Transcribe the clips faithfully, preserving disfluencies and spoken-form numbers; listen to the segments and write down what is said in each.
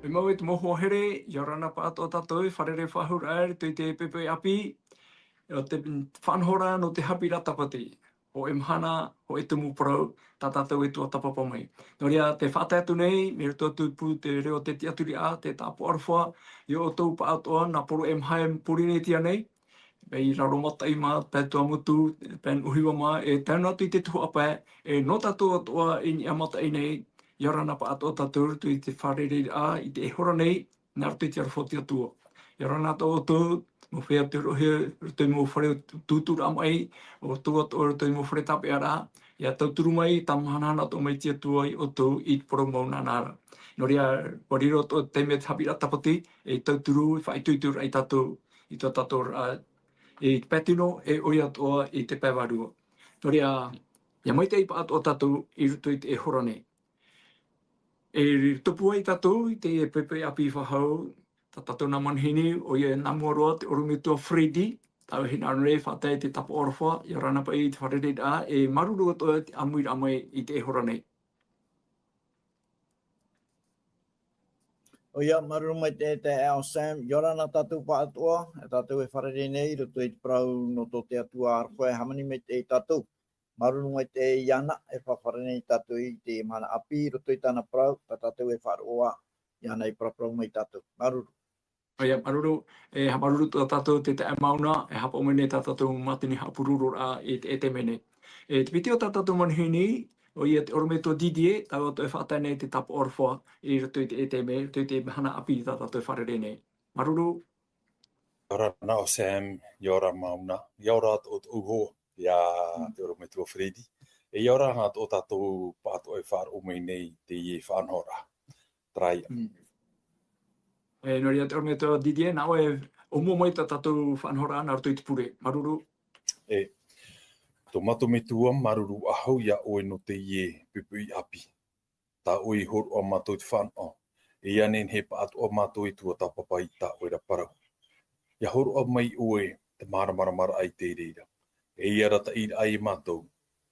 Mau e te mau hoa here, ʻia ora na pāʻatoʻa tātou, e fārerei faʻahou ra i roto i te poʻipoʻi ʻāpī, o te faʻanahoraʻa nō te haʻapiʻiraʻa tāpati. Hōʻē mahana, hōʻē tumu parau, tā tātou e tuatāpapa mai. Nō reira, tē faʻatae atu nei, mai roto atu i te pū te reo o te tiʻaturiraʻa, te tāpaʻo aroha, ia ʻoutou pāʻatoʻa, nā Poro M H M Pōrīnetia nei, mai Raromataʻi mā, pae Tuamotu, pae ʻUhiwa mā, e tae noa atu i te tuhaʻa pae, e nō tātou atoʻa i niʻa i Mataʻi nei, ʻia ora na pāʻatoʻa tātou i roto i te fārereiraʻa, i teie hora nei, nā roto i te aroha o te Atua. ʻIa ora na tātou, mau feiā tei roʻohia, i roto i mau fare tūtūraʻa maʻi, ʻoutou atoʻa i roto i mau fare tāpeʻaraʻa, ʻia tauturu mai, tāmahanahana atoʻa mai te Atua ia ʻoutou i te parau mau nānā ra. Nō reira, ʻua riro atoʻa te taime te haʻapiʻiraʻa tāpati, e tauturu, e faʻaitoitoraʻa ia tātou, i tō tātou ra, i te pae tino, e ʻoia atoʻa i te pae vārua. Nō reira, ʻia maitaʻi pāʻatoʻa tātou i roto i teie hora nei. E tupu ai tātou i te poʻipoʻi ʻāpī faʻahou, tā tātou nā manihini, ʻoia nā mua roa te ʻorometua Freddy, tāua e hinaʻaro nei e faʻatae i te tāpaʻo aroha, ʻia ora na paʻi i te fārereiraʻa, e māuruuru atoʻa i te ʻāmuiraʻa mai i teie hora nei. ʻOia, māuruuru maitaʻi e te taeaʻe Sam, ʻia ora na tātou pāʻatoʻa, e tātou e fārerei nei, i roto i te parau nō tō te Atua aroha e hāmani maitaʻi ia tātou. Māuruuru maitaʻi iāna, e faʻafārerei nei tātou i teie mahana ʻāpī, i roto i tāna parau, tā tātou e faʻaroʻo iāna i paraparau mai ia tātou. Māuruuru. ʻOia, māuruuru, e haʻamāuruuru atoʻa tātou i te taeaʻe Mauna, e haʻapaʻo mai nei tā tātou mātini haʻapurororaʻa i te, i te mea nei. E te piti o tā tātou manihini, ʻoia te ʻorometua Didier, tāua atoʻa e faʻatae nei i te tāpaʻo aroha i roto i te, i te mea, i roto i te mahana ʻāpī tā tātou e fārerei nei. Māuruuru. ʻIa ora na ʻo Sam, ʻia ora Mauna, ʻia ora atoʻa tōʻu hoa, ʻia Mm. te ʻorometua Freddy. E ʻia ora na atoʻa tātou pāʻatoʻa e faʻaroʻo mai nei i teie faʻanahoraʻa. Terā ia. Mm. E, nō reira te ʻorometua Didier, nā ʻoe e ʻōmua mai tā tātou faʻanahoraʻa nā roto i te pure. Māuruuru. E, tō mātou Metua, māuruuru faʻahou iā ʻoe nō teie poʻipoʻi ʻāpī. Tā ʻoe i hōroʻa mātou i te fānaʻo. E ʻia nehenehe pāʻatoʻa mātou e tuatāpapa i tā ʻoe ra parau. ʻIa hōroʻa mai ʻoe te māramarama i te reira. E ʻia arataʻi ai mātou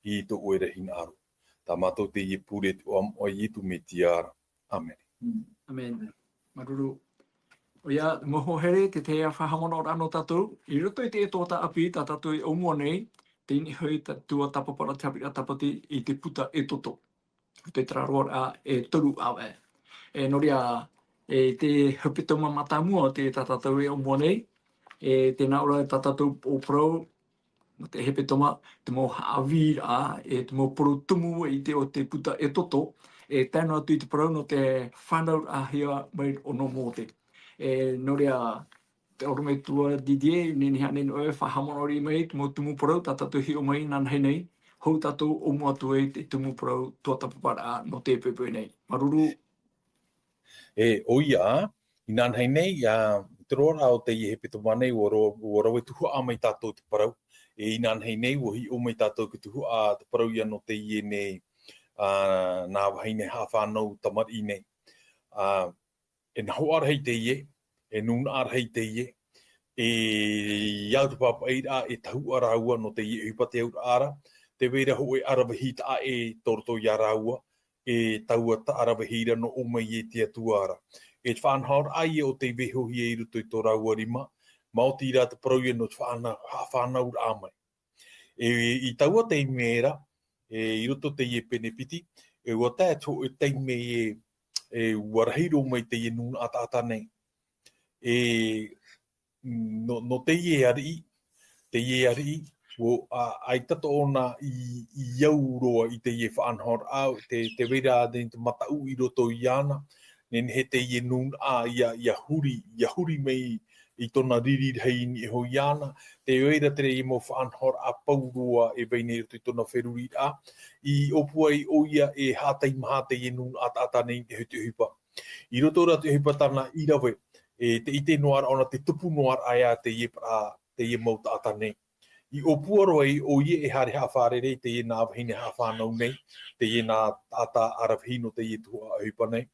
i tō ʻoe ra hinaʻaro. Tā mātou teie pure i te iʻoa o Ietu Metia ra. ʻĀmene. Mm, ʻāmene. Māuruuru. ʻOia, mau hoa here, te tahi faʻahaʻamanaʻoraʻa nō tātou. I roto i te tuatāpapa tā tātou e ʻōmua nei, teie nei hoʻi te tuatāpaparaʻa te haʻapiʻiraʻa tāpati i te puta Exodo. Te tararoa e toru ʻāvaʻe. E nō reira, e te hepetoma mātāmua tā tātou e ʻōmua nei, e tē nā ʻō ra tā tātou parau, nō te hepetoma, te mau haʻavīraʻa, e te mau parau tumu i te, o te puta Exodo, e tae noa atu i te parau nō te fānauraʻahia mai ʻo Mōse. E nō reira, te ʻorometua Didier, nehenehe ānei nō ʻoe e faʻahaʻamanaʻo mai i te mau tumu parau tā tātou e hiʻo mai inanahi nei, hou tātou ʻōmua atu ai i te tumu parau tuatāpaparaʻa nō te poʻipoʻi nei. Māuruuru. E, ʻoia, inanahi nei, ā, i te roaraʻa o teie hepetoma nei, ʻua ro-, ʻua rave tuhaʻa mai tātou te parau. E, inanahi nei, ʻua hiʻo mai tātou i te tuhaʻa te parau ïa nō teie nei, ā, nā vahine haʻafānau tamariʻi nei. Ā, e nahoʻa rahi teie, e nūnaʻa rahi teie, e, ʻia au te pāpaʻiraʻa, e tahuʻa rāua nō teie ʻohipa te auraʻa ra, tē vai ra hōʻē ʻaravihi taʻa ʻē tō roto ia rāua, e taua taʻaravihi ra nō ʻō mai e te Atua ra. E te faʻanahoraʻa ïa o tei vaihohia i roto i tō rāua rima, maoti rā te parau ïa nō te faʻana-, haʻafānauraʻa mai. E, i taua taime ra, e, i roto teie pene piti, e, ʻua tae atu hōʻē taime e, e, ʻua rahi roa mai teie nūnaʻa taʻata nei. E, nō, nō teie ariʻi, teie ariʻi, ʻua, ā, ʻaita tōna i, i au roa i teie faʻanahoraʻa, tē, tē vai ra ānei te mataʻu i roto iāna, nehenehe teie nūnaʻa ʻia, ʻia huri, ʻia huri mai i tōna riri rahi i niʻa iho iāna, tē vai ra terā mau faʻanahoraʻa pauroa e vai nei i roto i tōna feruriraʻa, i ʻōpua ai ʻoia e haʻateimaha teie nūnaʻa taʻata nei i te ʻohipa. I roto rā te ʻohipa tāna i rave, e te ʻite noa ra ʻōna, te tupu noa ra ïa teie parau, teie mau taʻata nei. I ʻōpua roa ai ʻoia e haere haʻafārerei i teie nā vahine haʻafānau nei, teie nā taʻata ʻaravihi nō teie tuhaʻa ʻohipa nei.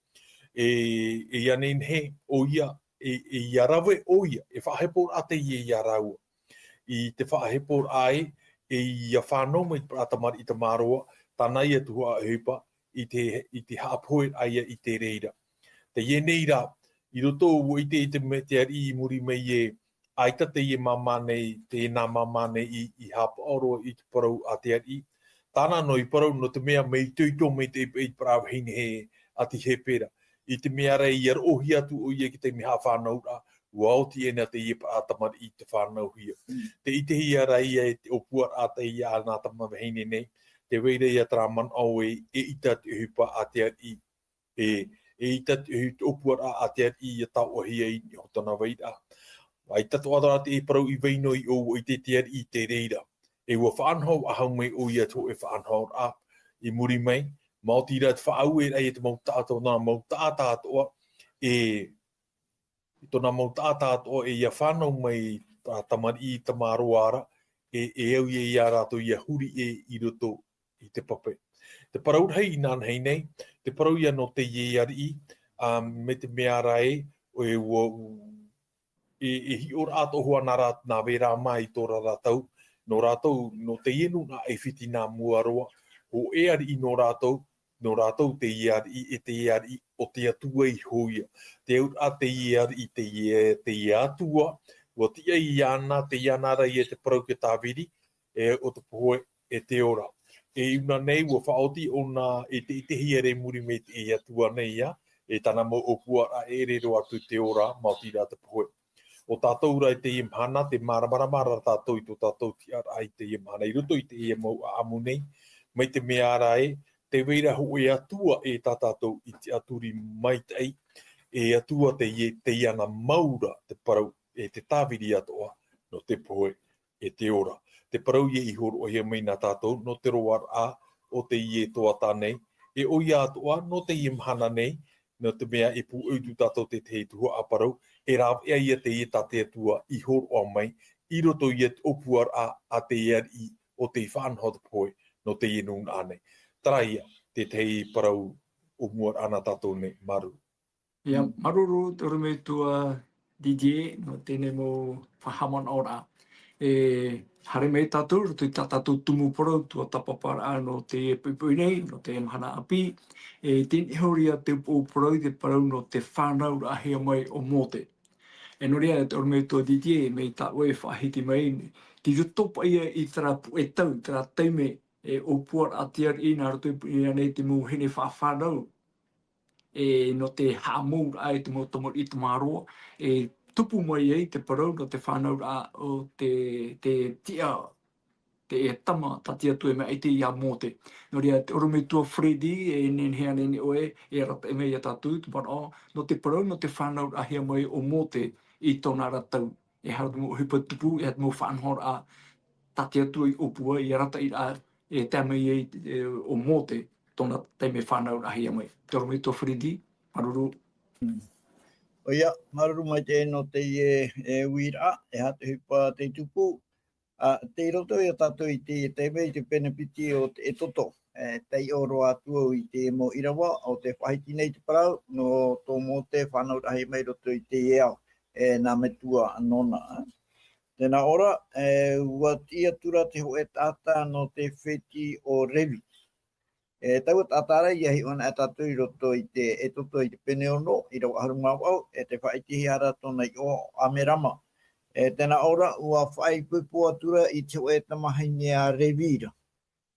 E, e ʻia nehenehe ʻoia, e, e ʻia rave ʻoia, e faʻaheporaʻa teie ia rāua. I te faʻaheporaʻa ē, e ʻia fānau mai te parau tamariʻi tamaroa, tāna ïa tuhaʻa ʻohipa, i te, i te haʻapohe ïa i te reira. Teie nei rā, i roto ʻua ʻite i te mea te ariʻi i muri mai e, ʻaita teie māmā nei, teie nā māmā nei i, i haʻapaʻo roa i te parau a te ariʻi. Tāna noa i parau, nō te mea mea itoito maitaʻi paʻi te parau vahine hē a te Hepera. I te mea ra ia roʻohia atu ʻoia i te taime haʻafānauraʻa, ʻua oti ʻē na teie parau tamariʻi te fānauhia. Tē ʻitehia ra ïa e te ʻōpuaraʻa teie a nā tama vahine nei, tē vai ra ïa terā manaʻo ē, eʻita te ʻohipa a te ariʻi, e, eʻita te ʻohi-, te ʻōpuaraʻa a te ariʻi ʻia taoʻahia i niʻa i tōna vairaʻa. ʻAita atoʻa rā te parau i vai noa i ʻō, ʻua ʻite te ariʻi i te reira. E ʻua faʻanaho faʻahou mai ʻoia i te hōʻē faʻanahoraʻa i muri mai, maoti rā te faʻaue ra ïa te mau taʻata, tōna mau taʻata atoʻa, e, i tōna mau taʻata atoʻa, e ʻia fānau mai tā tamariʻi tamaroa ra, e, e au ïa ia rātou ʻia huri ʻē i roto i te pape. Te parau rahi inanahi nei, te parau ïa nō teie ariʻi, ā, mai te mea ra ē, ʻoe ʻua, e, e hiʻoraʻa atoʻa hoʻi nā rā, nā vērā mā i tō rātou, nō rātou, nō teie nūnaʻa ʻAifiti nā mua roa, hōʻē ariʻi nō rātou, nō rātou teie ariʻi, e teie ariʻi o te Atua iho ïa. Te auraʻa teie ariʻi, teie, teie Atua, ʻua tiʻa iāna, tei iāna ra ïa te parau kia Tāviri, e ʻo te pohe, e te ora. E i ʻō nei, ʻua faʻaoti ʻōna e te, i te hiʻoraʻa i muri mai i te Atua nei ïa, e tāna mau ʻōpuaraʻa e ʻere roa atu i te ora, maoti rā te pohe. ʻO tātou rā i teie mahana, tē māramarama ra tātou i tō tātou tiʻaraʻa i teie mahana, i roto i teie mau ʻāʻamu nei, mai te mea ra ē, tē vai ra hōʻē Atua e tā tātou i tiʻaturi maitaʻi, e Atua teie, tei iāna mau ra te parau, e te Tāviri atoʻa, nō te pohe, e te ora. Te parau ïa i hōroʻahia mai nā tātou, nō te roaraʻa o teie tuatāne, e ʻoia atoʻa, nō teie mahana nei, nō te mea e pūʻoi atu tātou te tahi tuhaʻa parau, e rāveʻa ïa teie tā te Atua i hōroʻa mai, i roto ïa i te ʻōpuaraʻa a te ariʻi ʻo tei faʻanaho te pohe, nō teie nūnaʻa nei. Terā ïa, te tahi parau ʻōmuaraʻa nā tātou nei, māuruuru. ʻIa, māuruuru, te ʻorometua Didier, nō teie mau faʻahaʻamanaʻoraʻa. E, haere mai tātou, i roto i tā tātou tumu parau, tuatāpaparaʻa nō te poʻipoʻi nei, nō te mahana ʻāpī. E, teie hoʻi ïa te upoʻo parau, te parau nō te fānauraʻahia mai o Mōte. E nō reira, te ʻorometua Didier, mai tā ʻoe faʻahiti mai, tei roto paʻi ïa i terā puʻe tau, terā taime, e ʻōpuaraʻa te ariʻi nā roto i, i ʻō nei te mau vahine faʻafānau, e, nō te haʻamouraʻa i te mau tamariʻi tamaroa, e tupu mai ai te parau nō te fānauraʻa o te, te tiʻa, te tama, tā te Atua e mea ʻaita iā Mōte. Nō reira, te ʻorometua Freddy, e nehenehe ānei ʻoe, e arataʻi mai iā tātou, te manaʻo, nō te parau, nō te fānauraʻahia mai o Mōte i tōna ra tau. E aha te mau ʻohipa tupu, e aha te mau faʻanahoraʻa, tā te Atua i ʻōpua, i arataʻiraʻa, e tae mai ai, e, o Mōte, tōna taime fānauraʻahia mai. Te ʻorometua Freddy, māuruuru. ʻOia, māuruuru maitaʻi nō teie, e, uiraʻa, e aha te ʻohipa tei tupu, ā, tei roto ia tātou i te, tei mai i te pene piti o te Exodo, e, taiʻo roa atu au i te mau ʻīrava, ʻo tē faʻahiti nei te parau, nō tō Mōte fānauraʻahia mai i roto i te ao, e, nā metua nōna, ā. Tē nā ʻō ra, e, ʻua tiʻa atu ra te hōʻē taʻata nō te fētiʻi o Revi. E, taua taʻata ra ʻia hiʻo anaʻe tātou i roto i te Exodo i te pene ono, ʻīrava ʻahuru mā vaʻu, e tē faʻaʻitehia ra tōna iʻoa ʻo Amerama. E, tē nā ʻō ra, ʻua faʻaipoipo atu ra i te hōʻē tamahine a Revi ra.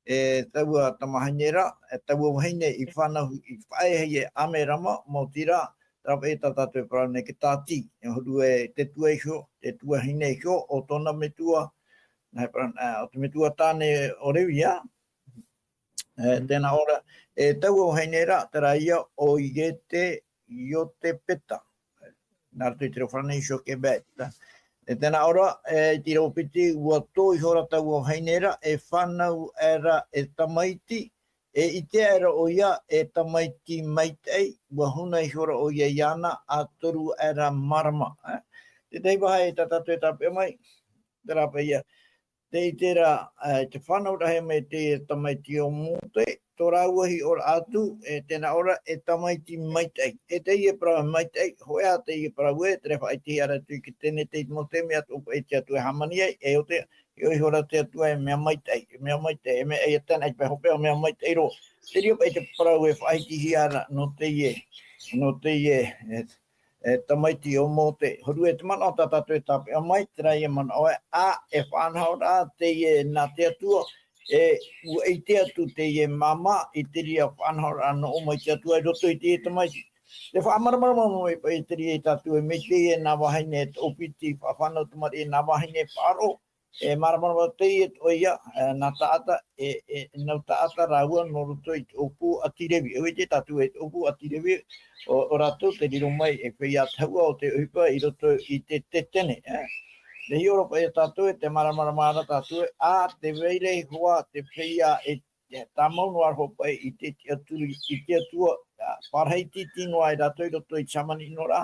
E, taua tamahine ra, e, taua vahine i fānau, i faʻaea e Amerama, maoti rā, terā paʻi tā tātou e parau nei te tāti, e huru e te tua iho, te tuahine iho, o tōna metua, nā, e parau, ā, o te metua tāne o Revi, ā. E, tē nā ʻō ra, e, taua vahine ra, terā ïa ʻo Iete, Iotepeta. Nā roto i te reo Farāni, Jochebed. E, tē nā ʻō ra, e, i te ʻīrava piti, ʻua tō ihora taua vahine ra, e fānau aʻera e tamaiti, e ʻite aʻera ʻoia e tamaiti maitaʻi, ʻua huna ihora ʻoia iāna, ʻa toru aʻera marama. E, te tahi vāhi tā tātou e tāpeʻa mai, terā paʻi ïa. Tē ʻite ra, e, te fānauraʻahia mai te tamaiti o Mōte, tō rāua hiʻoraʻa atu, e, tē nā ʻō ra, e tamaiti maitaʻi. E teie parau maitaʻi, hōʻē ā teie parau ē, terā e faʻaʻitehia ra atu i te Tenete i te mau taime atoʻa paʻi te Atua e hāmani ai, e ʻo te, hiʻo ihora te Atua e mea maitaʻi, e mea maitaʻi, e mea, e tana i te pae hopeʻa, mea maitaʻi roa. Terā paʻi te parau e faʻaʻitehia ra nō teie, nō teie, e, e, tamaiti o Mōte. Hōroʻa te manaʻo tā tātou e tāpeʻa mai, terā ia manaʻo ē, ā, e faʻanahoraʻa teie nā te Atua, e, ʻua ʻite atu teie māmā i te reira faʻanahoraʻa nō ʻō mai te Atua i roto i teie tamaiti. Tē faʻamāramarama mai paʻi te reira ia tātou ē, mai teie nā vahine e toʻopiti faʻafānau tamariʻi, nā vahine faʻaroʻo, e māramarama teie atoʻa ia, e, nā taʻata, e, e, nau taʻata rāua nō roto i te ʻōpū ʻāti Revi. E ʻua ʻite tātou ē te ʻōpū ʻāti Revi, ʻo, ʻo rātou tē riro mai e feiā tahuʻa o te ʻohipa i roto i te tetene, e. Tē hiʻo ra paʻi ia tātou ē, tē māramarama ra tātou ē, ā, tē vai ra hoʻi te feiā e, e tāmau noa ra hoʻi paʻi i te tiʻaturi i te Atua, ā, parahi tītī noa ai rātou i roto i te hāmani-ʻino-raʻa,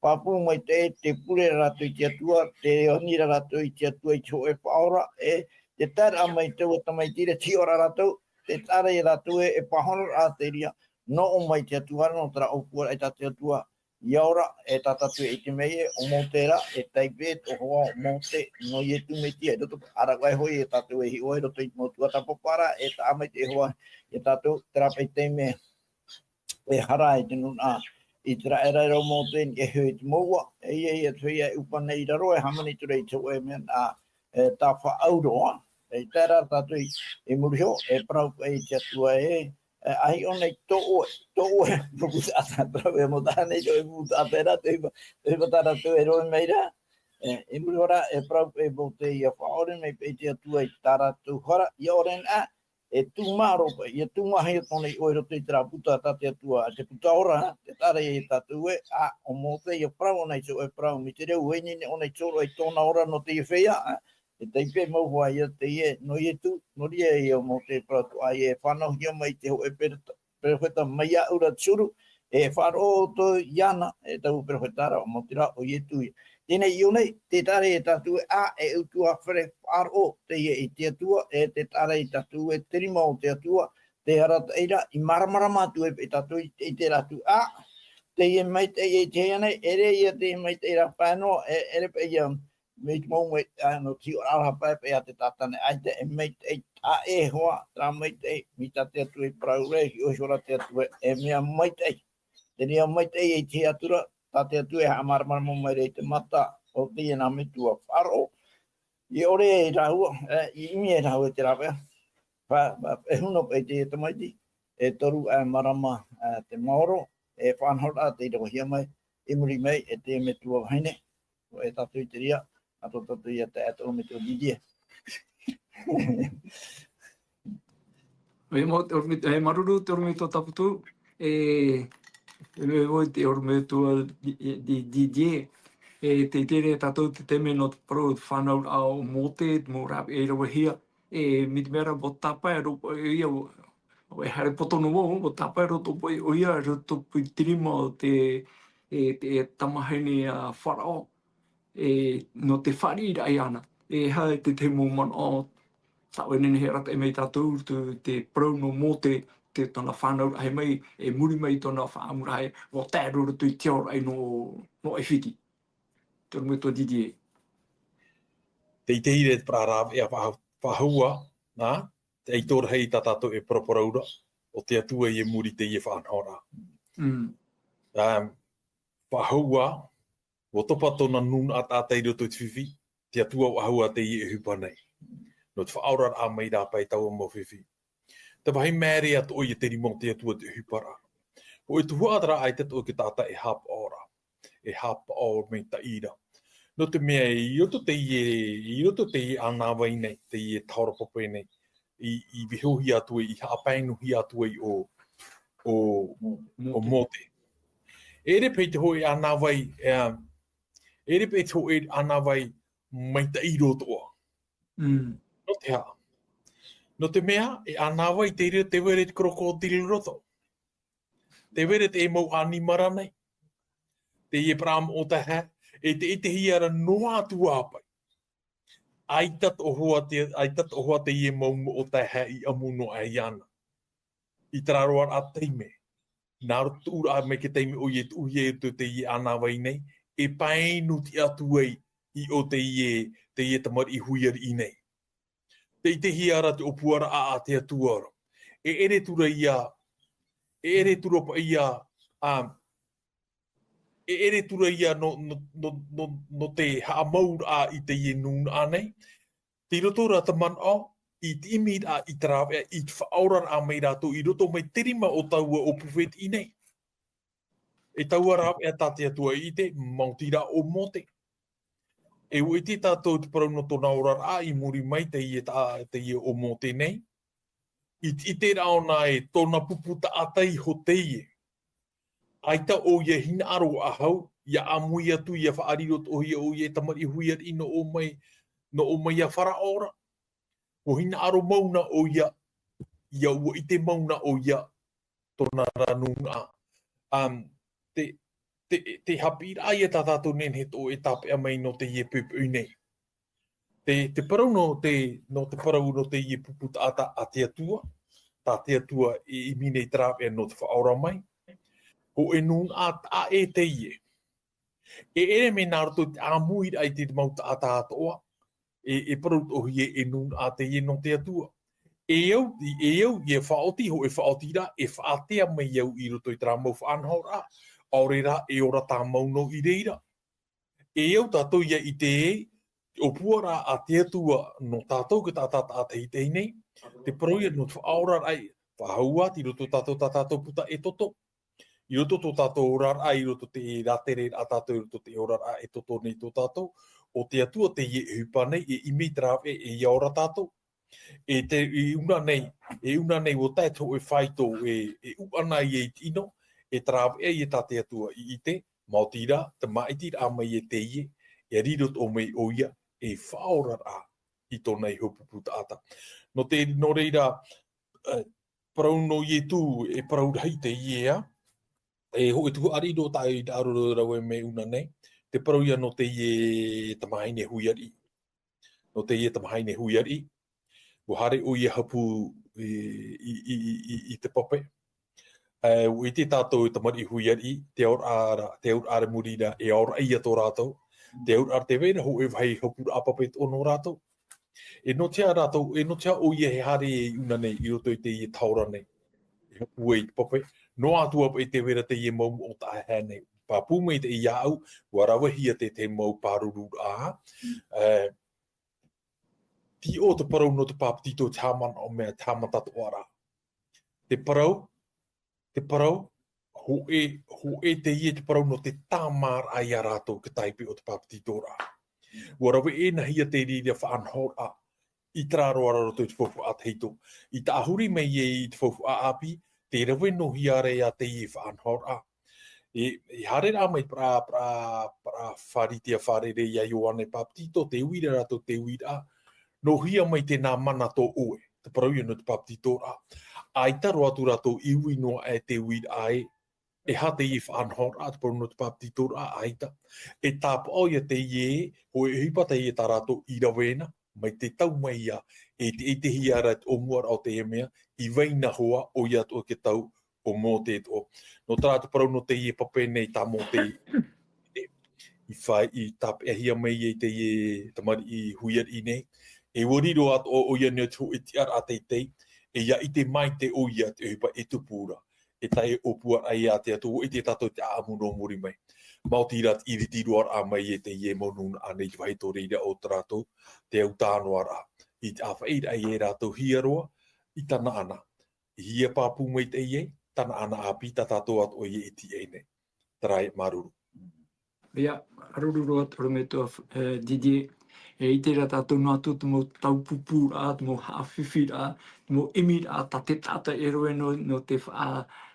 pāpū maitaʻi, tē pure ra rātou i te Atua, tē ani ra rātou i te Atua i te hōʻē faʻaora, e, tē taeraʻa mai taua tamaiti ra, tē hiʻo ra rātou, tē taʻa ra ia rātou ē, e pāhonoraʻa te reira, nō ʻō mai te Atua ra, nō terā ʻōpuaraʻa tā te Atua, ʻia ora, e tā tātou e ʻite mai ē, ʻo Mōte ra, e taipe te hoa o Mōte, nō Ietu Metia, i roto, ʻāreʻa hoʻi e tātou e hiʻo ai, i roto i te mau tuatāpaparaʻa, e taʻa mai te hoa, ia tātou, terā paʻi taime, e hara ai te nūnaʻa ʻĪteraʻera, e riro Mōte i niʻa iho i te mouʻa, e ʻia, ʻia, te feiā e ʻupa nei i raro, e hāmani atu ra i te hōʻē mea, ā, e, tā faʻauro, ā. E tae ra tātou i, i muri iho, e parau paʻi te Atua ē, e, ʻa hiʻo nei tō ʻoe, tō ʻoe, mau taʻata, parau ē, mau taʻata nei tō ʻoe mau taʻata ra, te ʻohipa, te ʻohipa tā rātou e rohe mai ra. E, i muri iho ra, e parau paʻi Mōte ʻia faʻaʻore mai paʻi te Atua i tā rātou hara, ʻia ʻore na, e tūmā roa paʻi, ʻia tūmāhia tōna iʻoa i roto i terā puta tā te Atua, te puta ora, tē taʻa ra ia tātou ē, ā, ʻo Mōte ʻia parau ʻōna i te hōʻē parau, mai te reo, ʻua ineine ʻōna i te hōroʻa i tōna ora nō teie feiā, ā, e taipe mau hoʻi ia teie nō Ietu, nō reira ia ʻo Mōte e parau atoʻa, e fānauhia mai te hōʻē pereta-, perofeta mai iāʻu ra te huru, e faʻaroʻo ʻoutou iāna, e taua perofeta ra, ʻo Mōte ra, ʻo Ietu ia. Teie nei, i ʻō nei, tē taʻa ra ia tātou ē, ā, e ʻutuāfare faʻaroʻo teie i te Atua, e tē taʻa ra ia tātou ē, te rima o te Atua, te arataʻi ra, i māramarama atu ai paʻi tātou i te, i te reira atu, ā, teie maitaʻi e ʻitehia nei, ʻeʻere ia teie maitaʻi rāpae noa, e, ʻeʻere paʻi ia, mai te mau mai, ā, nō te hiʻoraʻa rāpae paʻi a te taʻata nei, ʻaita e maitaʻi, ā, e hoa, terā maitaʻi, mai tā te Atua i parau ra, hiʻo iho ra te Atua, e mea maitaʻi. Te reira maitaʻi e ʻitehia atu ra, tā te Atua e haʻamāramarama mai ra i te mata o teie nā metua faʻaroʻo. I ʻore ai rāua, e, i ʻimi ai rāua i te rāveʻa. Fa-, fa-, e huna paʻi teie tamaiti, e toru aʻe marama, e, te maoro, e faʻanahoraʻa tei ravehia mai, i muri mai, e te metua vahine, ʻo e tātou i te reira, ā, tō tātou ia taeaʻe, te ʻorometua Didier. E mau, te ʻorometua, e māuruuru te ʻorometua Taputu, e, e, e, te ʻorometua Di-, Di-, Didier, e, tē ʻite ra tātou te taime nō te parau fānauraʻa o Mōte, te mau rāveʻa i ravehia, e, mai te mea ra, ʻua tāpae roa paʻi ʻoia, ʻua, ʻua haere poto noa, ʻua tāpae roa paʻi ʻoia, i roto paʻi i te rima o te, e, te tamahine a Farao, e, nō te fāriʻiraʻa iāna. E aha te tahi mau manaʻo, tā ʻoe e nehenehe e arataʻi mai ia tātou, te, te parau nō Mōte, te, tōna fānauraʻahia mai, e muri mai tōna faʻaʻamuraʻahia, ʻua tae roa i roto i te aoraʻi nō, nō ʻAifiti. Te ʻorometua Didier. Tē ʻitehia ra te parau rāveʻa faʻa-, faʻahou, nā, te ʻaito rahi tā tātou e paraparau ra, ʻo te Atua ïa i muri i teie faʻanahoraʻa. Mm. Um, faʻahou, ʻua topa tōna nūnaʻa taʻata i roto i te fifi, te Atua faʻahou teie e ʻohipa nei. Nō te faʻaoraraʻa mai rāpae i taua mau fifi. Te vāhi māere atoʻa ïa te rima o te Atua te ʻohiparaʻa. Hōʻē tuhaʻa terā ʻaita atoʻa te taʻata e haʻapaʻo ra. E haʻapaʻo maitaʻi ra. Nō te mea i roto teie, i roto teie ʻānāvai nei, teie tahora pape nei, i, i vaihohia atu ai, i haʻapainuhia atu ai ʻo, ʻo, ʻo Mōte. Mōte. ʻEʻere paʻi te hōʻē ʻānāvai, e, ʻeʻere paʻi te hōʻē ʻānāvai maitaʻi roa atoʻa. Mm. Nō te aha? Nō te mea, e ʻānāvai te reira tē vai ra te korokotiro i roto. Tē vai ra te mau ʻanimara nei. Teie parau moʻotaehae, e tē ʻitehia ra noa atu ā paʻi. ʻAita atoʻa hoʻi te, ʻaita atoʻa hoʻi teie mau moʻotaehae i ʻamu noa aʻe iāna. I terā roa ā taime. Nā roto tuʻuraʻa mai te taime ʻoia e tuʻuhia i roto i teie ʻānāvai nei, e painu tiʻa atu ai i ʻō teie, teie tamariʻi hui ariʻi nei. Tē ʻitehia ra te ʻōpuaraʻa a te Atua ra. E ʻere atu ra ïa, e ʻere atu ra paʻi ïa, ā, e ʻere atu ra ia nō, nō, nō, nō, nō te haʻamauraʻa i teie nūnaʻa nei. Tei roto rā te manaʻo, i te ʻimiraʻa i te rāveʻa, i te faʻaoraraʻa mai rātou i roto mai te rima o taua ʻōpū fētiʻi nei. E taua rāveʻa tā te Atua i ʻite, maoti rā ʻo Mōte. E ʻua ʻite tātou te parau nō tōna oraraʻa i muri mai teie tā, teie ʻo Mōte nei. I te ʻiteraʻa ʻōna e tōna pupu taʻata iho teie. ʻAita ʻoia i hinaʻaro faʻahou, ʻia ʻāmui atu, ʻia faʻariro atoʻa ʻoia e tamariʻi hui ariʻi nō ʻō mai, nō ʻō mai iā Faraō ra. ʻUa hinaʻaro mau na ʻoia, ʻia ʻua ʻite mau na ʻoia, tōna ra nūnaʻa. Um, te, te, te haʻapiʻiraʻa ia tā tātou nehenehe atoʻa e tāpeʻa mai nō teie poʻipoʻi nei. Te, te parau nō te, nō te parau nō teie pupu taʻata a te Atua, tā te Atua e ʻimi nei te rāveʻa nō te faʻaora mai. Hōʻē nūnaʻa taʻa ʻē teie. E ʻere mai nā roto i te ʻāmuiraʻa i te mau taʻata atoʻa, e, e parau atoʻa hia e nūnaʻa teie nō te Atua. E au, e au, ʻia faʻaoti, hōʻē faʻaotiraʻa, e faʻaātea mai au i roto i terā mau faʻanahoraʻa, ʻaore rā, e ora tāmau noa i reira. E au tātou ʻia ʻite, te ʻōpuaraʻa a te Atua nō tātou te taʻata taʻa teitei nei, te parau ia nō te faʻaoraraʻa, faʻahou ā, i roto tātou tā tātou puta ʻEtoto. I roto tō tātou oraraʻa, i roto te rātere a tātou, i roto te oraraʻa ʻEtoto nei tō tātou, ʻo te Atua teie e ʻohipa nei, e ʻimi te rāveʻa, e ʻia ora tātou. E te, i ʻuna nei, e ʻuna nei ʻua tae te hōʻē faito, e, e ʻuʻana ia i te ʻino, e te rāveʻa ia tā te Atua i ʻite, maoti rā, te māʻitiraʻa mai e teie, e riro atoʻa mai ʻoia, e faʻaoraraʻa i tōna iho pupu taʻata. Nō te, nō reira, e, parau nō Ietu, e parau rahi teie ā, e hōʻē tuhaʻa riro tā i raro rave mai ʻuna nei, te parau ia nō teie tamahine hui ariʻi. Nō teie tamahine hui ariʻi. ʻUa haere ʻoia i hapu i, i, i, i, i, i te pape. E, ʻua ʻite tātou e tamariʻi hui ariʻi, te auraʻa ra, te auraʻa ra i muri ra, e aoraʻi ia tō rātou. Te auraʻa ra tē vai ra hōʻē vāhi hapuraʻa pape atoʻa nō rātou. E nō te aha rātou, e nō te aha ʻoia e haere i ʻuna nei, i roto i teie tahora nei. E hapu ai i te pape. Noa atu ā paʻi tē vai ra teie mau moʻo taʻahine nei. Pāpū maitaʻi iāʻu, ʻua ravehia te, te mau pārururaʻa. E, Tei ʻō te parau nō te pāpetito, te haʻamanaʻo mea, te haʻamata atoʻa ra. Te parau, te parau, hōʻē, hōʻē teie te parau nō te tāmāraʻa ia rātou te taipe o te pāpetitoraʻa. ʻUa rave ʻē na hia te reira faʻanahoraʻa, i terā roa ra roto i te faufaʻa tahito. I taʻahuri mai ai i te faufaʻa ʻāpī, tē rave noa hia ra ia teie faʻanahoraʻa. E, e haere rā mai parau, parau, parau fāritea fārerei ia Ioane Pāpetito, tē ui ra rātou, tē ui ra, nō hea mai tēnā mana tō ʻoe, te parau ia nō te pāpetitoraʻa. ʻAita roa atu rātou i ui noa aʻe tē ui ra ē, e aha teie faʻanahoraʻa, te parau nō te pāpetitoraʻa, ʻaita. E tāpaʻo ia teie, hōʻē ʻohipa teie tā rātou i rave na, mai te tau mai ia, e te, e te hia ra te ʻōmuaraʻa o teie mea, i vai na hoʻi, ʻoia atoʻa te tau o Mōte atoʻa. Nō terā te parau nō teie pape nei tā Mōte i fai, i tāpeʻahia mai ai teie tamariʻi hui ariʻi nei. E ʻua riro atoʻa ʻoia nei te hōʻē tiʻaraʻa teitei, e ʻia ʻite maitaʻi ʻoia te ʻohipa e tupu ra. E tae ʻōpuaraʻa ia a te Atua, ʻua ʻite tātou te ʻāʻamu nō muri mai. Maoti rā te ʻiriti roa raʻa mai e teie mau nūnaʻa nei i te vāhi tō reira o tā rātou, te au tānoaraʻa. I te ʻāfaʻiraʻa ia rātou hia roa, i Tanaana. I hea pāpū maitaʻi ai, Tanaana ʻāpī, tā tātou atoʻa ia e tīaʻi nei. Terā ia, māuruuru. ʻIa, māuruuru roa, ʻorometua, e, Didier. E ʻite ra tātou noa atu te mau taupupūraʻa, te mau haʻafifiraʻa, te mau ʻimiraʻa, tā te taʻata e rave nō, nō te faʻa,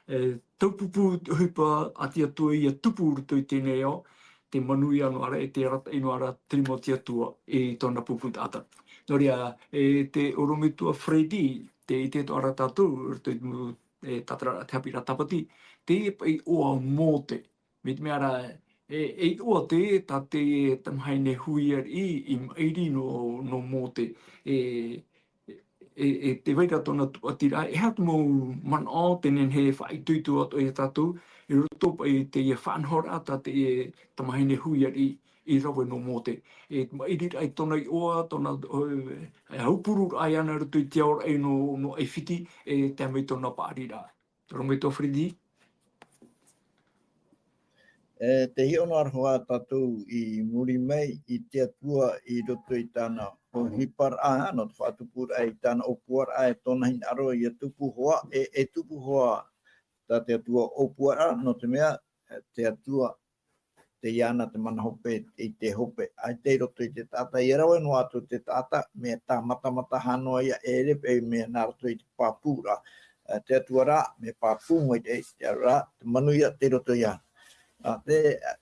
e, taupupū te ʻohipa a te Atua ʻia tupu i roto i teie nei ao, tē manuia noa ra, e tē arataʻi noa ra te rima o te Atua i tōna pupu taʻata. Nō reira, e te ʻorometua Freddy, tē ʻite atoʻa ra tātou, i roto i te mau, e, tātararaʻa te haʻapiʻiraʻa Tāpati, teie paʻi iʻoa Mōte. Mai te mea ra, e, e iʻoa teie, tā te tamahine hui ariʻi i maʻiri nō, nō Mōte. E, e, e tē vai ra tōna tūʻatiraʻa, e aha te mau manaʻo tē nehenehe e faʻaitoito atoʻa ia tātou, i roto paʻi i teie faʻanahoraʻa tā te tamahine hui ariʻi i rave nō Mōte. E maʻiriraʻa i tōna iʻoa, tōna, e, e aupururaʻa iāna i roto i te aoraʻi nō, nō ʻAifiti, e tae mai tōna paʻariraʻa. ʻOrometua Freddy? E, tē hiʻo noa ra hoʻi tātou i muri mai i te Atua i roto i tāna ʻohiparaʻa, nō te faʻatupuraʻa i tāna ʻōpuaraʻa, e tōna hinaʻaro ʻia tupu hoʻi, e, e tupu hoʻi tā te Atua ʻōpuaraʻa, nō te mea, e, te Atua, tei iāna te mana hope, i te hope, ʻaita i roto i te taʻata, ʻia rave noa atu te taʻata, mea tāmatamata noa ïa, e ʻere paʻi mea nā roto i te pāpūraʻa. E, te Atua rā, mea pāpū maitaʻi, te Atua rā, te manuia tei roto iāna. A, tē,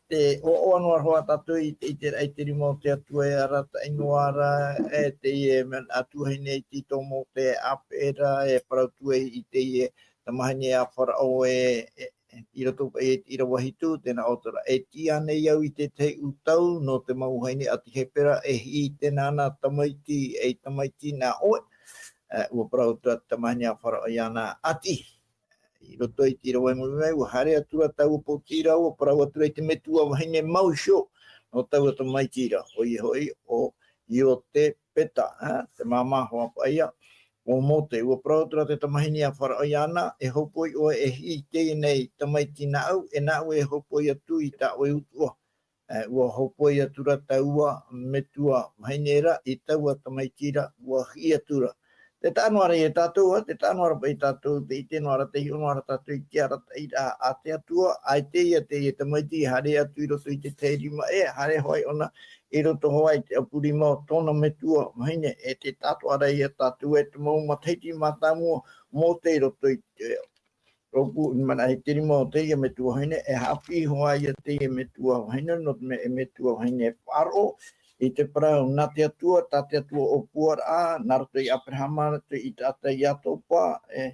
tē ʻoaʻoa noa ra hoʻi tātou i, i te, i te rima o te Atua e arataʻi noa ra, e teie mea atu ai nei i tō Mōte e ʻāpeʻe ra, e parau atu ai i teie tamahine a Faraō e, e, i roto paʻi i te ʻīrava hitu, tē nā ʻō ra, e tiʻa nei au i te tahi ʻūtau nō te mau vahine ʻāti Hepera, e hiʻi i te nāna tamaiti, ei tamaiti nā ʻoe. E, ʻua parau atu ra te tamahine a Faraō iāna, ʻāti. I roto i te ʻīrava i muri mai, ʻua haere atu ra taua pōtiʻi ra, ʻua parau atu ra i te metua vahine mau iho nō taua tamaiti ra, ʻoia hoʻi, ʻo Iotepeta, e, te māmā hoʻi paʻi ïa o Mōte. ʻUa parau atu ra te tamahine a Faraō iāna, e hōpoi ʻoe e hiʻi i teie nei tamaiti nāʻu, e nāʻu e hōpoi atu i tā ʻoe utuʻa. E, ʻua hōpoi atu ra taua metua vahine ra i taua tamaiti ra, ʻua hiʻi atu ra. Tē taʻa noa ra ia tātou, ā, tē taʻa noa ra paʻi tātou, tē ʻite noa ra, tē hiʻo noa ra tātou i te arataʻiraʻa a te Atua, ʻaita ïa teie tamaiti i haere atu i roto i te tahi rima ʻē, haere hoʻi ʻōna i roto hoʻi i te ʻapu rima o tōna metua vahine, e tē taʻatoʻa ra ia tātou e te mau matahiti mātāmua o Mōte i roto i te rōpū, mana, i te rima o teie metua vahine, e haʻapiʻi hoʻi ïa teie metua vahine, nō te mea e metua vahine faʻaroʻo i te parau nā te Atua, tā te Atua ʻōpuaraʻa, nā roto ia Aperahama, nā roto ia Isaaka, Iakoba, e,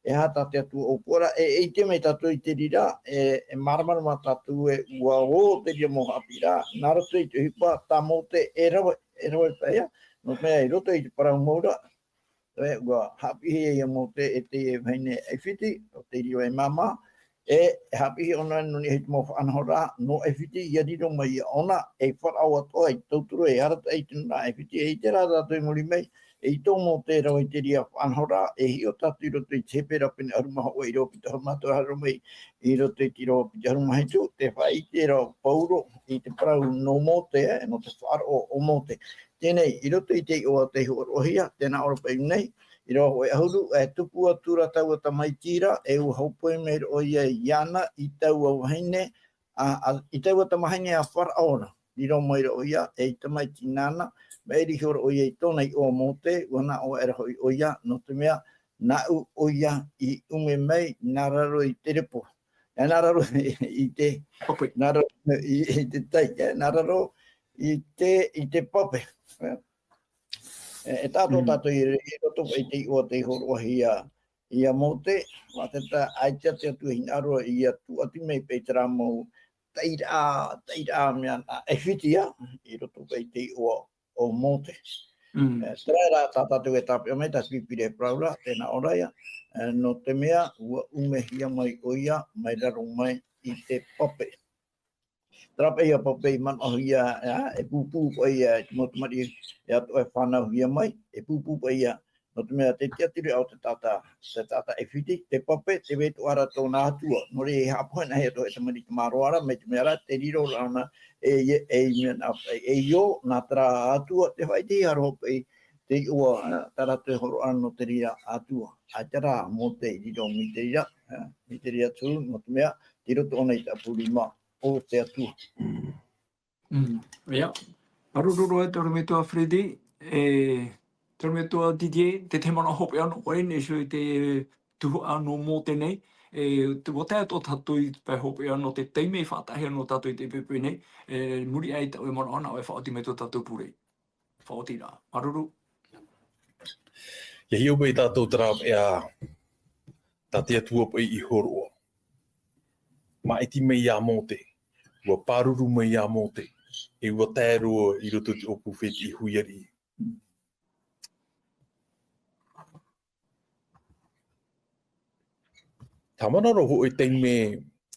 e aha tā te Atua ʻōpuaraʻa, e, e ʻite mai tātou i te reira, e, e māramarama tātou ē ʻua ō te reira mau haʻapiʻiraʻa, nā roto i te ʻohipa tā Mōte e rave, e rave paʻi ïa, nō te mea i roto i te parau mau ra, e, ʻua haʻapiʻihia ia Mōte e te vahine ʻAifiti, ʻo te reira e māmā, e, e haʻapiʻihia ʻōna nō niʻa i te mau faʻanahoraʻa nō ʻAifiti, ʻia riro mai ia ʻōna, e Faraō atoʻa i tauturu, e arataʻi i te nūnaʻa ʻAifiti, e ʻite rā tātou i muri mai, e i tō Mōte e rave i te reira faʻanahoraʻa, e hiʻo tātou i roto i te Hepera pene ʻahuru mā hōʻē, ʻīrava piti ʻahuru mā toru, haere mai i roto i te ʻīrava piti ʻahuru mā hitu, tē faʻaʻite ra ʻo Paulo i te parau nō Mōte, e, nō te faʻaroʻo o Mōte. Teie nei, i roto i te iʻoa tei hōroʻahia, tē nā ʻō ra paʻi nei, ʻīrava hōʻē ʻahuru, e tupu atu ra taua tamaiti ra, e ʻua hōpoi maira ʻoia iāna i taua vahine, a, a, i taua tamahine a Faraō ra. Riro maira ʻoia, ei tamaiti nāna, maʻiri ihora ʻoia i tōna iʻoa Mōte, ʻua nā ʻō aʻera hoʻi ʻoia, nō te mea, nāʻu ʻoia i ʻume mai, nā raro i te repo. E nā raro i te, Pape. Nā raro i, i te tai, e, nā raro i te, i te pape. E, e tātou Mm. tātou i, i roto i te iʻoa tei hōroʻahia ia Mōte, ʻua te tā, ʻaita te Atua hinaʻaro ʻia tūʻati mai paʻi terā mau taʻiraʻa, taʻiraʻa mea nā ʻAifiti ïa, i roto i te iʻoa o Mōte. Mm. E, terā rā tā tātou e tāpeʻa mai, tā te Pīpīria e parau ra, tē nā ʻō ra ïa, e, nō te mea, ʻua ʻumehia mai ʻoia, mai raro mai i te pape. Terā paʻi ïa pape i manaʻohia, e, e pūpū paʻi ïa, i te mau tamariʻi, e atoʻa e fānauhia mai, e pūpū paʻi ïa, nō te mea te tiʻaturiraʻa o te taʻata, te taʻata ʻAifiti, te pape, tē vai atoʻa ra tōna atua. Nō reira, e haʻapohe anaʻe atoʻa e tamariʻi tamaroa ra, mai te mea rā, tē riro ra ʻōna, e, e, e, mea nā, e, e ʻio, nā terā atua, tē faʻaʻitehia ra hoʻi paʻi te iʻoa, e, tā rātou e hōroʻa nō te reira atua. ʻAita rā, Mōte i riro mai te reira, e, mai te reira tū, nō te mea, tei roto ʻōna i te ʻapu rima o te Atua. Mm. Mm. ʻIa. Māuruuru e te ʻorometua Freddy, e, te ʻorometua Didier, te, te manaʻo hopeʻa nō ʻoe nei, so i te tuhaʻa nō Mōte nei, e, te, ʻua tae atoʻa tātou i te pae hopeʻa nō te taime i faʻataʻahia nō tātou i teie poʻipoʻi nei, e, muri aʻe i tā ʻoe manaʻo, nā ʻoe e faʻaoti mai tō tātou pure. Faʻaoti rā. Māuruuru. ʻIa hiʻo paʻi tātou terā paʻi ā, tā te Atua paʻi i hōroʻa. Māʻiti mai ia Mōte, ʻua pāruru mai ia Mōte, e ʻua tae roa i roto i te ʻōpū fētiʻi hui ariʻi. Tāmana roa hōʻē taime,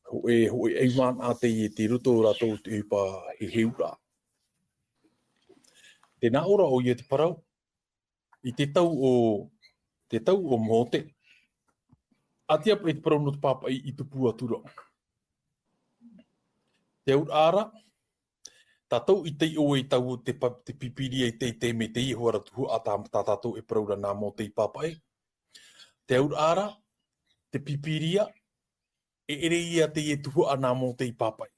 hōʻē, hōʻē ʻaivānaʻa teie tei roto rātou i te ʻohipa heheuraʻa. Tē nā ʻō ra ʻoia te parau, i te tau o, te tau o Mōte, ʻātīrā paʻi te parau nō te pāpaʻi i tupu atu ra. Te auraʻa ra, tātou i taiʻo i taua te pa-, te Pīpīria i teitei mai te iho ra tuhaʻa tā, tā tātou e parau ra nā Mōte i pāpaʻi. Te auraʻa ra, te Pīpīria, e ʻere ia teie tuhaʻa nā Mōte i pāpaʻi.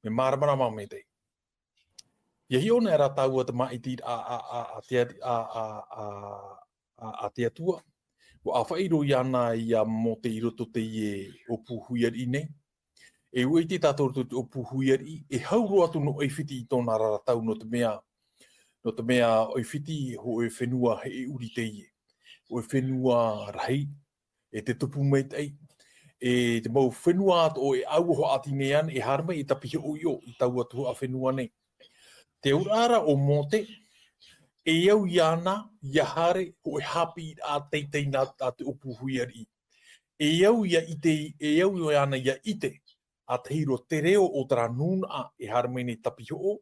Mea māramarama maitaʻi. ʻIa hiʻo na rā tāua tamaiti a, a, a, a te, a, a, a, a, a te Atua. ʻUa ʻāfaʻi roa iāna ia Mōte i roto teie ʻōpū huiariʻi nei. E ʻua ʻite tātou roto te ʻōpū huiariʻi, e hau roa atu nō ʻAifiti i tōna ra ra tau, nō te mea, nō te mea ʻAifiti, hōʻē fenua heʻeuri teie. Hōʻē fenua rahi, e te tupu maitaʻi, e te mau fenua atoʻa e ʻaua hoʻi ʻati nei ana, e haere mai e tapihoʻo i taua tuhaʻa fenua nei. Te auraʻa ra o Mōte, e au iāna, ʻia haere, hōʻē haʻapiʻiraʻa teitei nā, a te ʻōpū huiariʻi. E au ʻia ʻite, e au iāna ʻia ʻite, ʻa tahi roa te reo o terā nūnaʻa e haere mai nei tapihoʻo,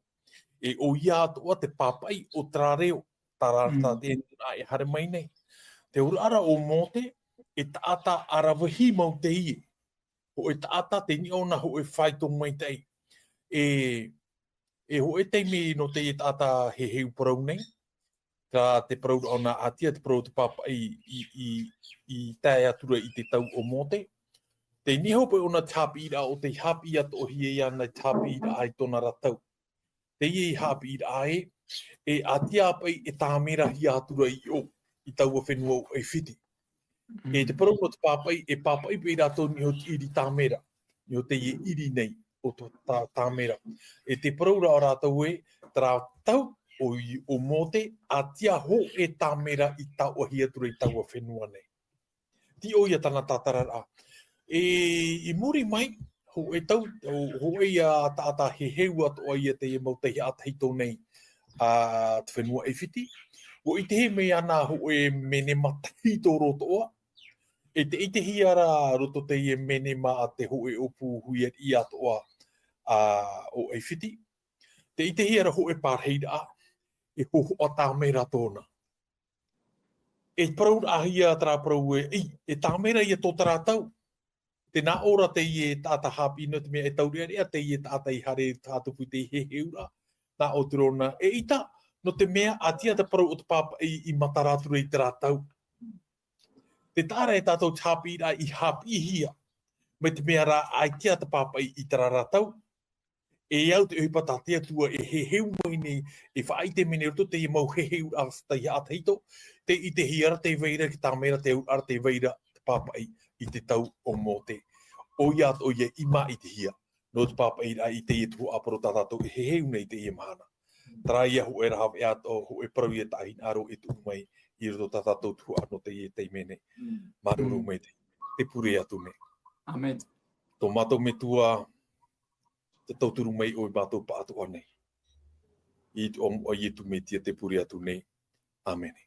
e ʻoia atoʻa te pāpaʻi o terā reo, terā, Mm. tā te nūnaʻa e haere mai nei. Te auraʻa ra o Mōte, e taʻata aravihi mau teie. Hōʻē taʻata te niʻa ʻōna hōʻē faito maitaʻi. E, e hōʻē taime nō teie taʻata heheu parau nei, tā te parau ra ʻōna ʻātia te parau o te pāpaʻi i, i, i tae atu ra i te tau o Mōte. Tei niʻa hoʻi ʻōna te haʻapiʻiraʻa o tei haʻapiʻi atoʻahia iāna te haʻapiʻiraʻa i tōna ra tau. Teie haʻapiʻiraʻa ē, e ʻātia paʻi e tāmerahia atu ra i ʻō, i taua fenua o ʻAifiti. E te parau nō te pāpaʻi, e pāpaʻi paʻi rātou niʻa i te ʻiri tāmera, niʻa i teie ʻiri nei o tō tā-, tāmera. E te parau ra ʻo rātou ē, terā tau o i-, o Mōte, ʻātia hōʻē tāmera i taoʻahia atu ra i taua fenua nei. Tei ʻō ia tāna tātararaʻa. E, i muri mai, hōʻē tau, hō-, hōʻē ia taʻata heheu atoʻa ia teie mau taihaʻa tahito nei, a te fenua ʻAifiti. ʻUa ʻitehia mai ana hōʻē menema tahito roa atoʻa. E tē ʻitehia ra roto teie menema a te hōʻē ʻōpū huiariʻi atoʻa, a, o ʻAifiti. Tē ʻitehia ra hōʻē parahiraʻa, e hōhoʻa tāmera tōna. E parauraʻahia terā parau ē, ʻī, e tāmera ia tō terā tau. Tē nā ʻō ra teie taʻata haʻapiʻi nō te mea e taureʻareʻa teie taʻata i haere i te hātupu i te heheuraʻa. Nā ʻō atu ra ʻōna, eʻita, nō te mea ʻātia te parau o te pāpaʻi i matara atu ra i terā tau. Tē taʻa ra e tātou te haʻapiʻiraʻa i haʻapiʻihia. Mai te mea rā, ʻaita te pāpaʻi i terā ra tau. E au te ʻohipa tā te Atua e heheu mai nei, e faʻaʻite mai nei roto teie mau heheuraʻa taihaʻa tahito, tē ʻitehia ra tē vai ra te tāmera, te auraʻa ra tē vai ra te pāpaʻi i te tau o Mōte. ʻOia atoʻa ia i māʻitihia nō te pāpaʻiraʻa i teie tuhaʻa parau tā tātou e heheu nei i teie mahana. Terā ia hōʻē raveʻa atoʻa, hōʻē parau ia tāʻu hinaʻaro e tuʻu mai i roto tā tātou tuhaʻa nō teie taime nei. Māuruuru maitaʻi. Te pure atu nei. ʻĀmene. Tō mātou Metua, te tauturu mai ʻoe mātou pāʻatoʻa nei. I te iʻoa o Ietu Metia te pure atu nei. ʻĀmene.